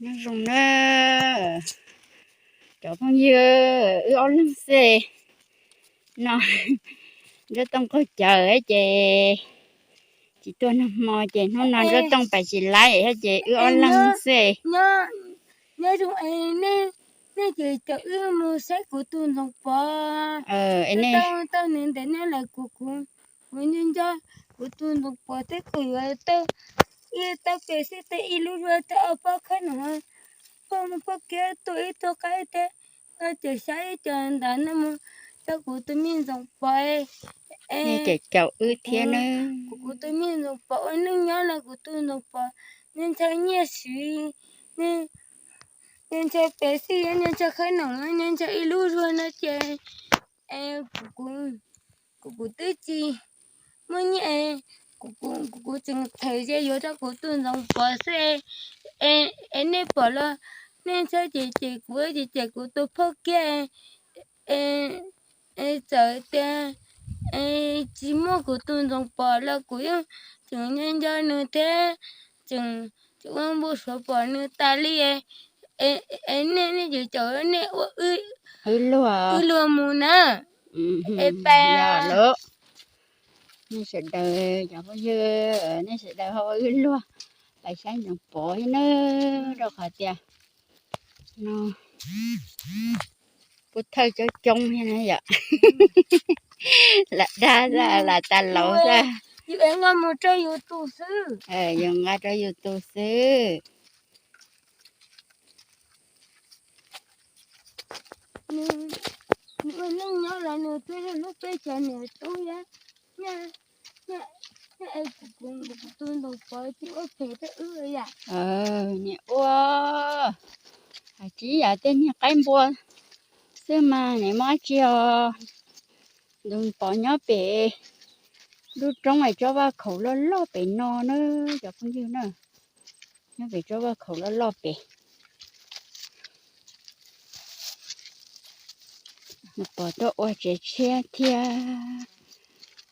Nyob zoo na cov phooj ywg, wb ob leeg xwb no. Nruab Tooj qaug cawv ces tsis tuaj nag hmo ces hnub no Nruab Tooj pais tsis laib thiab ces wb ob leeg xwb. Nyob zoo, nej ces caum wb mus saib kuv tus Ntxoov Pov. Tau nws ntawm nej lawm kuv, kuv nco nco kuv tus Ntxoov Pov thiab kuv yuav tau ib tau pem xwb tej ib lub zuag tej ob pob khab no, poj mus poj kiag tuaj ib tug qaib thiab, no ces saib ib co ntawd no mus rau kuv tus me Ntxoov Pov. Ces caum wb thiab na. Kuv, kuv tus me Ntxoov Pov ua neej nyob los kuv tus Ntxoov Pov ntshaw nyiaj siv, ntshaw pem xwb, ntshaw khawb noom, ntshaw ib lub zuag no ces kuv, kuv twb tsis muaj nyiaj, kuv, kuv tseem them ze yuav rau kuv tus Ntxoov Pov xwb. Es nej pom los nej ntshaw ces cem kuv, ces cem kuv tus phauj kiag. Txawm tias tsis muaj kuv tus Ntxoov Pov los kuv yeej tseem nco nco nws thiab, tseem, tseem ua npau suav pom nws tas li. Es nej, nej ces caum nej ua wb luag mus na. Es pais nej sawv daws, cov phooj ywg, nej sawv daws ho ua wb luag pais saib Ntxoov Pov thiab na, rau qhov tias no pub thawj coob coob thiab na yom. Lam dag lam tas laus xwb. Yus nqa mus rau yus tus xwb. Yus nqa rau yus tus xwb. Nws ua neej nyob los nws twb yog hlub peb cov niam tub thiab. Kuv tus Ntxoov Pov tsis ua phem rau wb yom. Niam ua, hais tsis yam tej niag qaib npua xwb mas niam muab tsis os. Ntxoov Pov nyob pem lub roob es tsob vaj khaum loj loj pem no na, cov phooj ywg na. Nyob pem tsob vaj khaum loj loj pem. Ntxoov Pov tuaj ua tsev tshiab thiab,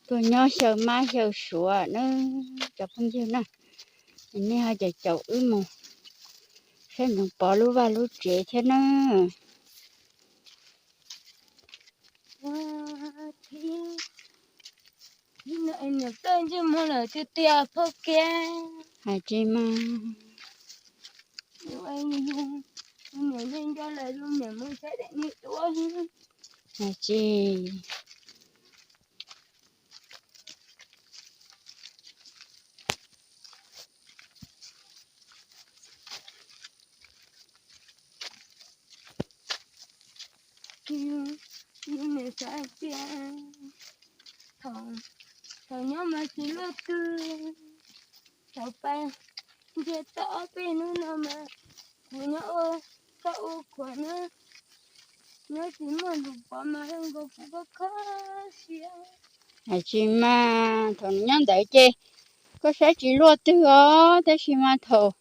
tuaj nyob xyaw mab xyaw suav na, cov phooj ywg na. Nej ho caum caum wb mus saib Ntxoov Pov lub vaj lub tsev thiab na. Niam tij ntsej muag lawm tiag tiag phauj kiag. Hais tsis mas. Niam nco lawm, niam mus saib daim niag duab. Hais tsis. Yus niam xav hais tias thaum nyob mas tsis luaj twg, thaum pais ntsiag to ob peb hnub no mas kuv nyob ua koj ua khuav na, nyob tsis muaj Ntxoov Pov mas zoo nkaus kuv kho kho siab. Hais tsis mas thaum nws nyob ntawd ces koj saib tsis luaj twg os, tab sis mas thaum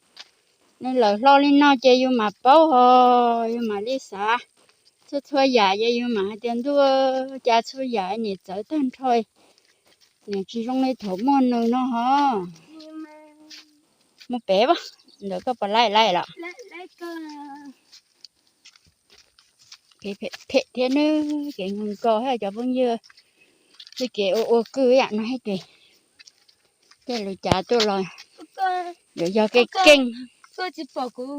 nws lawm hlo li no ces yus mam paub hos, yus mam li xav txhua txhua yam, ces yus mam hais tias ntuj, cas txhua yam niam txawv tag nrho, niam tsis zoo li thaum muaj nws no hos. Mus pem ntawd koj puas laib laib los? Phem thiab nawb, kev nkaus nkaus thiab cov phooj ywg, txoj kev ua ua kwj yam no thiab ces tej lus cav tuaj los yuav yog keej keej. Koj tsis pom kuv,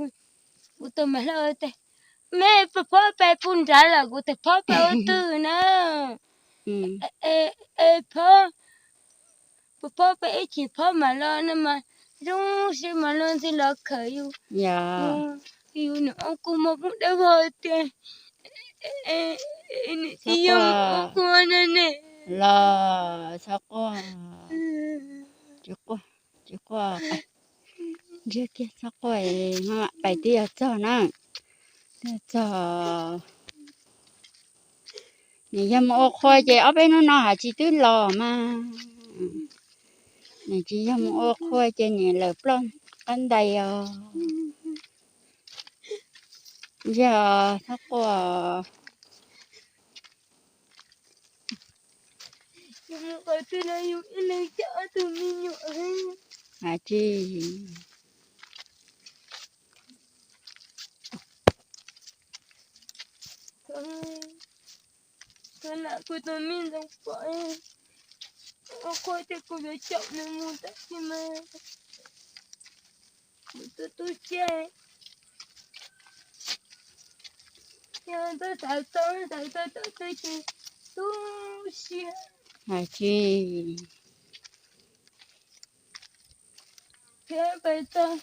kuv tus me hlob tias, me puas phob pais pub nrad lawm, kuv tias phob pais ua twg na? Es phob, puas phob pais ib chim phob mam los no mas zoo siab mas los ntxig los khawm yus. Yus niam ob kua muag poob dawb vog tias nws tsis yog ob kua no ne. Los txhob quaj, tsis quaj, tsis quaj, ntsiag kiag txhob quaj, maj mam pais twb yog txog na, twb yog txog. Nws yog mus ua qhua ces ob peb hnub no hais tsis twb los mas. Nws tsis yog mus ua qhua ces nws lawm ploj qab ntais os. Yog txhob quaj. Hais tsis. Kuv tus me ntxoov pom, ua qhua tias kuv yuav caum nws mus tab sis mas kuv tu tu siab. Yog twb xav tau xav tau tau twg ces tu siab. Hais tsis Thiab pem txog,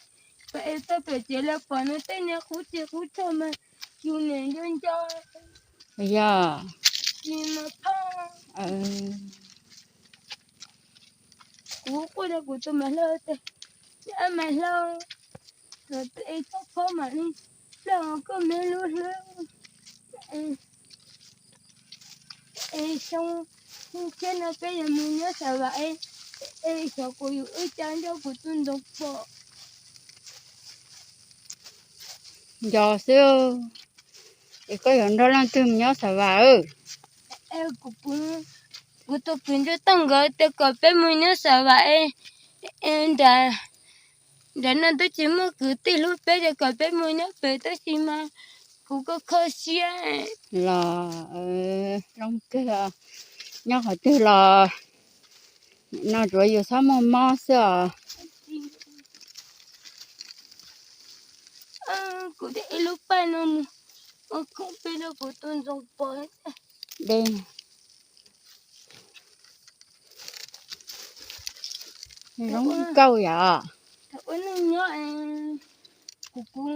pem txog pem tsev los pom nws tej niag qub tsis qub tshaj mas yus niam nco nco. Yog tsis mas phoj. Kuv quaj rau kuv tus Maiv Hlau tias, Ab Maiv Hlau, es txhob phob mam li los koj me lub hlwb. Es xyoo thiab no peb yuav mus nyob Xav Vam es, es xyov kuv yuav ua cas nco kuv tus ntxoov pom. Nco xwb, es koj yuav nrog leej twg mus nyob Xav Vam? Kuv tus kwv Ntsuab Tooj nkawd tias kom peb mus nyob Xav Vam es, nram no twb tsis muaj kwv tij hlub peb ces kom peb mus nyob pem tab sis mas kuv kho kho siab. Los zoo kawg, nyob qhov twg los no tsuav yus txhob muaj mob xwb os. Kuv de ib lub paj no mus ua khoom peb rau kuv tus ntxoov pom. De zoo nkauj yom. Thaum ua neej nyob, kuv, kuv,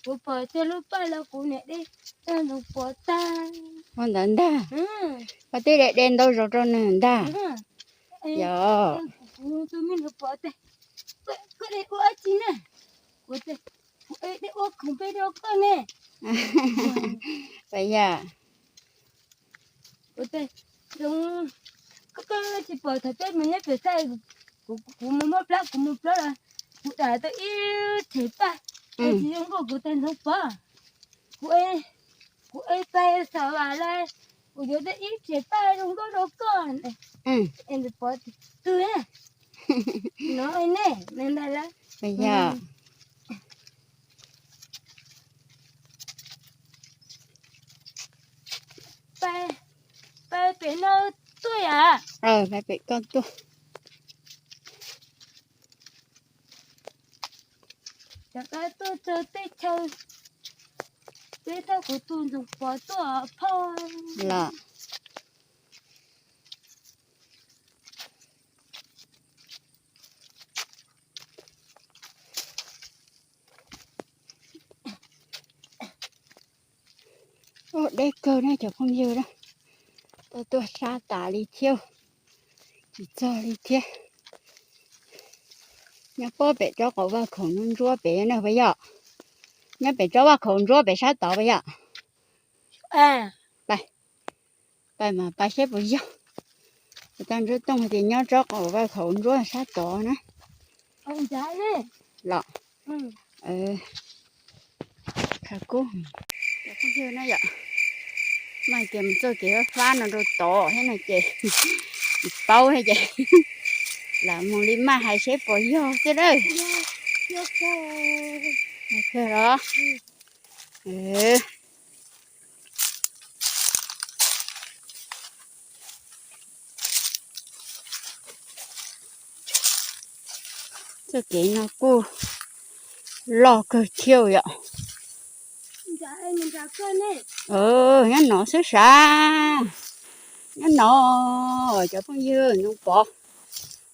kuv pom tej lub paj los kuv niam de rau ntxoov pom tag. Ua ntawd ntag. Koj twb de de ntau zaus rau nws ntag. Yog kuv tus me ntxoov pom tias, Koj de ua dab tsi na? Kuv tias, Kuv de ua khoom peb rau koj ne. Pas yog Kuv tias, Zoo, koj tsis pom thaum peb mus nyob pem xaj, kuv mus muab plab, kuv mus plab los kuv dam tau ib rhem paj, tsis zoo nkauj, kuv tias, Ntxoov Pov, kuv, kuv ev pais Xav Vam lawm, kuv yuav tau ib rhem paj zoo nkauj rau koj. Es Ntxoov Pov tias, Twg? No ne, ntag lawm. Pais pem no tuaj yam. Pais pem koj tuaj. Rov qab tuaj txog teb chaws, peb thauj kuv tus Ntxoov Pov tuaj phauj. Los Ub, deb kawg na cov phooj ywg na. Tuaj tuaj sab tas li thiab, tsis txog li thiab. Nyob pob pem tsob qauv vaj khaum ntsuab pem na puas yog? Nyob pem tsob vaj khaum ntsuab pem sab tod puas yog? Pais, pais mas pais seb puas yog. Kuv tau Ntsuab Tooj hais tias nyob tsob qauv vaj khaum ntsuab sab tod na. Los, khav kub, cov phooj ywg na yom, mas ces mus txoj kev fab fab no rau tod thiab no ces tsis paub thiab ces lam mus li maj hais seb puas yog xwb dawb. Kawg los. Txoj kev no kuj loj kawg thiab yom. Nyob no xwb sav, nyob no, cov phooj ywg, Ntxoov Pov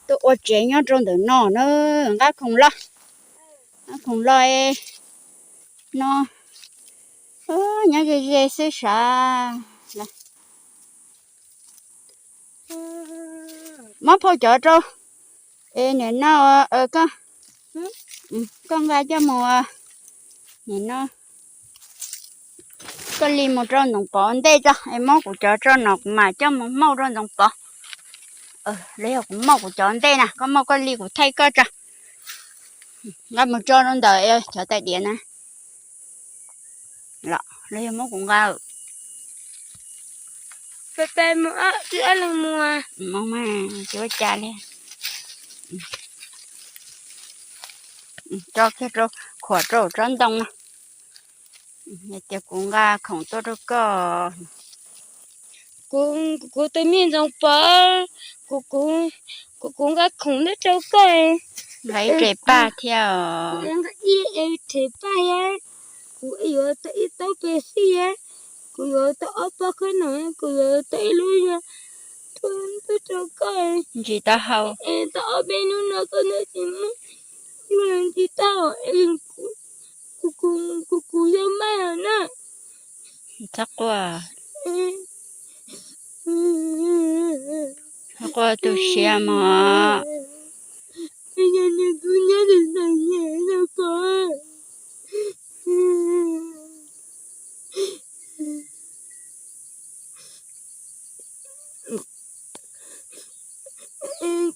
tuaj ua tsev nyob rau ntawm no na, nqa khoom los, nqa khoom los no, nyob ze ze xwb sav. Muab phauj cov rau, es nim no koj nqa coj mus, nim no koj li mus rau Ntxoov Pov ntej tso, es muab kuv cov rau no kuv mam coj mus mauj rau Ntxoov Pov. Los yog kuv mauj kuv cov ntej na, koj mauj koj li kuv thaij koj tso. Nqa mus tso rau ntawm cov tais diav na. Los yog muab kuv nqa. Peb mus, wb ob leeg mus. Mus mas tsis ua cas li. Tso kiag rau, khuam rau tsob ntoo no. Hais tias kuv nqa khoom tuaj rau koj. Kuv, kuv tus me Ntxoov Pov, kuv, kuv, kuv nqa khoom noj rau koj. Nqa ib re paj thiab os. Nqa ib re paj thiab. Kuv yuav tau ib taub Pepsi thiab. Kuv yuav tau ob pob khaub noom, kuv yuav tau ib lub yog thuj noj rau koj. Ntsis taub hau. Es tau ob peb hnub no koj twb tsis muaj, ntsis taub hau, kuv, kuv, kuv yog maj na. Txhob quaj. Txhob quaj tu siab mog.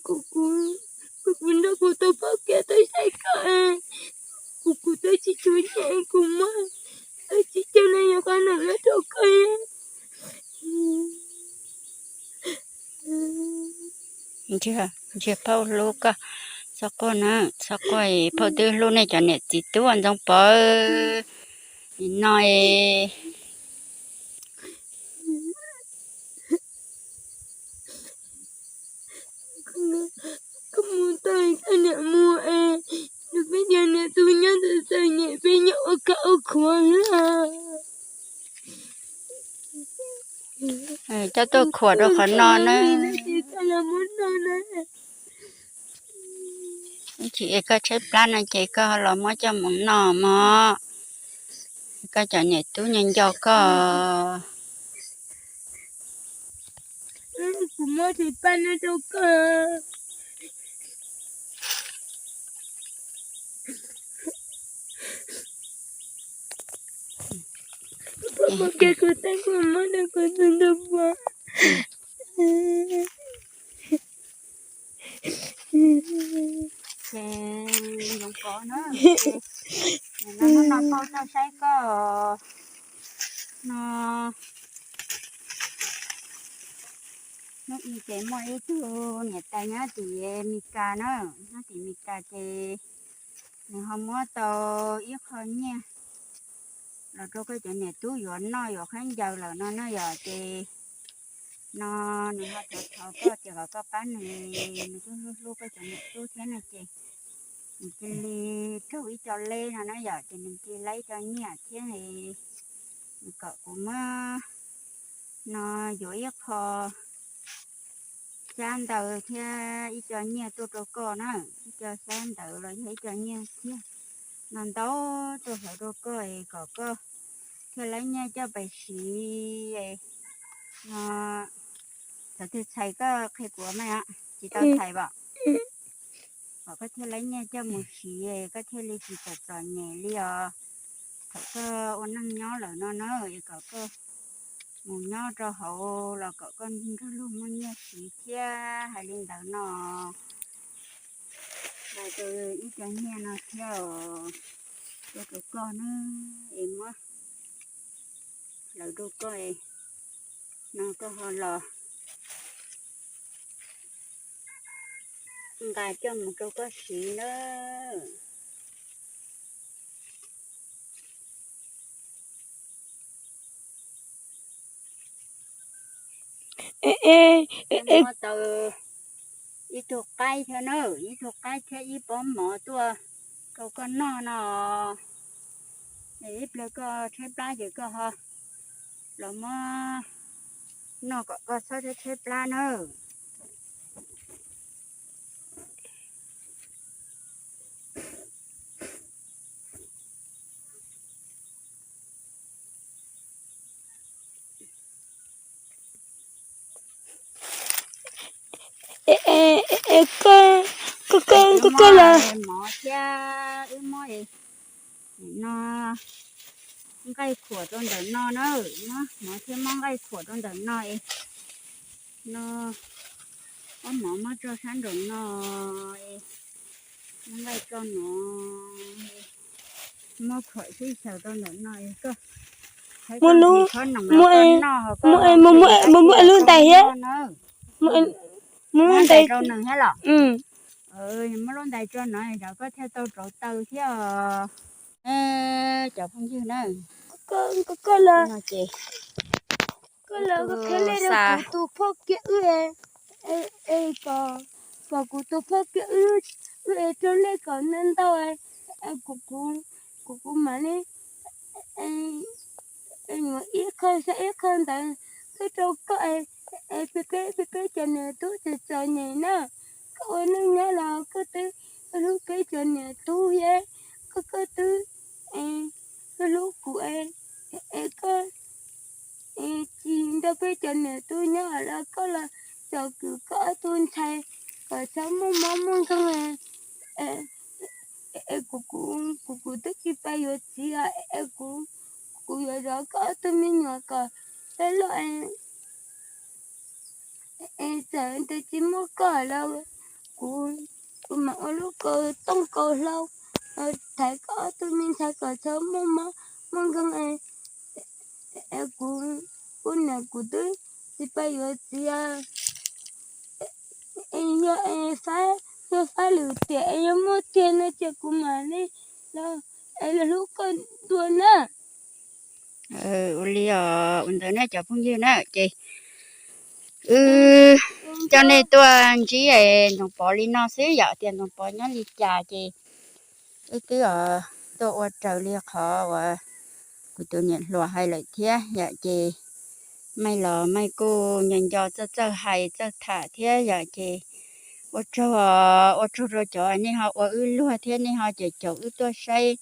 Kuv, kuv, kuv nrog kuv tus poj kiag tuaj saib koj, kuv, kuv twb tsis tshua nyiam, kuv muab tau tsib caug no yog qhov noj rau koj. Ntsia, ntsia phauj hlub koj, txhob quaj na, txhob quaj, phauj twb hlub nej cov niam txiv tub Ntxoov Pov. Nim no es koj mus tau koj niam mus es, peb cov niam tub nyob ntawm txom nyem peb nyob ua kab ua khuav. Coj tuaj khuam rau qhov no na. Ib chim es koj tshaib plab no ces koj los muab coj mus noj mog. Koj cov niam tub nco nco koj. Kuv muab tsis paj no rau koj. Kuv muab rau kuv tus ntxhais pov. Ces Ntxoov Pov na, ces hnub no phauj tuaj saib koj no. Hnub i ces muaj ib tug niam tais nyob tim Meskas na, nyob tim Meskas ces nws ho muab tau ib qho nyiaj los rau koj cov niam tub yuav noj yuav khaub ncaws lawm no na yom. Ces no nws ho thov thov koj tias kom koj pab nws, nws kuj hlub hlub koj cov niam tub thiab no ces nws cia li raug ib co leb no na yom, ces nws cia li laib ib co nyiaj thiab, nws kom kuv muab no yuav ib qho xyab ntawv thiab ib co nyiaj tuaj rau koj na, ib co xyab ntawv los yog ib co nyiaj thiab no ntau tuaj hlawv rau koj es kom koj thiaj laib nyiaj coj pais siv no. Thaum twg txhais koj qhia kuv mas, tsis tau txhais pom. Kom koj thiaj laib nyiaj coj mus siv, koj thiaj li tsis txom txom nyem li os. Thaum koj ua neej nyob lawm no na, es kom koj mus nyob rau hauv los kom koj nrog luag muaj nyiaj siv thiab hais li ntawd no. Hais rau ib co nyiaj no thiab os, tuaj rau koj na, es muab hlawv rau koj no koj ho los nqa coj mus rau koj siv nawb. Muab tau ib tug qaib thiab na, ib tug qaib thiab ib pob mov tuaj rau koj noj no. Ib pliag koj tshaib plab ces koj ho los muab noj kom koj txhob tshaib plab nawb. Koj, koj, koj los. Mov thiab wb muab no nqaij khuam rau ntawm no na, muab mov thiab muab nqaij khuam rau ntawm no es no, muab mov muab tso sab nraum no es muab nqaij tso no, muab khuam sib xyaw rau ntawm no es koj muab lub, muab, muab, muab lub ntais thiab. Muab lub ntais rau nws thiab los? Muab lub ntais tso no, koj thiaj tau rauv taws thiab os. Cov phooj ywg na, koj los ces Koj los qhia lej rau kuv tus phauj kiag wb, kom kuv tus phauj kiag wb, wb es raug lej kom ntau ntau, kuv, kuv, kuv mam li yuav ib qho xya ib qho ntawd tuaj rau koj es peb, peb, peb cov niam tub txom txom nyem na. Koj ua neej nyob los koj twb hlub peb cov niam tub thiab, koj, koj twb hlub kuv es koj tsis nrog peb cov niam tub nyob los koj los tsom kwm koj ob tug ntxhais kom txhob muaj mob muaj nkeeg. Es kuv, kuv, kuv twb tsis pab yuav txiv os, es kuv, kuv yuav zov koj ob tug me nyuam kom peb loj es txawm tias tsis muaj koj los kuv, kuv mam ua lub kaus tooj kaus hlau thaiv koj ob tug me ntxhais kom txhob muaj mob muaj nkeeg. Es kuv, kuv niam kuv twb tsis pab yuav txiv. Es yog, yog fab lwm tiam es yog muaj tiag no ces kuv mam li los es los hlub koj dua na. Ua li os, ua ntawd na cov phooj ywg na ces wb coj nej tuaj ntsib Ntxoov Pov li no xwb, yog tias Ntxoov Pov nyob li cas ces wb twb tuaj ua raws li qhov uas kuv tus niam hluas hais lawm thiab yom. Ces Maiv los Maiv kuj nco nco txawj txawj hais txawj tham thiab yom. Ces ua tsaug, ua tsaug rau cov nej ho ua wb luag thiab nej ho caum caum wb tuaj saib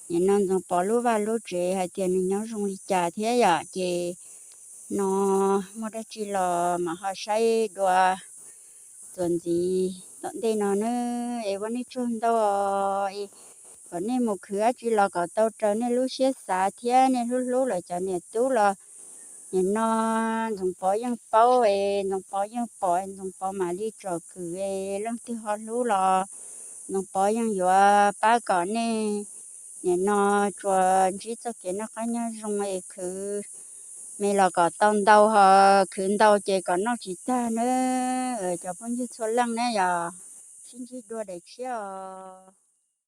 nim no Ntxoov Pov lub vaj lub tsev hais tias nws nyob zoo li cas thiab yom. Ces no muaj dab tsi los mam ho saib dua txuas ntxiv tom ntej no na. Es ua nej tsaug ntau, kom nej mus khwv dab tsi los kom tau raws nej lub siab xav thiab nej hlub hlub lawv cov niam tub los. Nim no Ntxoov Pov yeej paub es Ntxoov Pov yeej pom, Ntxoov Pov mam li tsom kwm es leej twg ho hlub los Ntxoov Pov yeej yuav pab kom nej nim no tsuas ntsib txoj kev noj qab nyob zoo es khwv me los kom tau ntau, ho khwv ntau ces kom noj tsis tag na. Cov phooj ywg txhua leej ne yog sib ntsib dua daim tshiab os.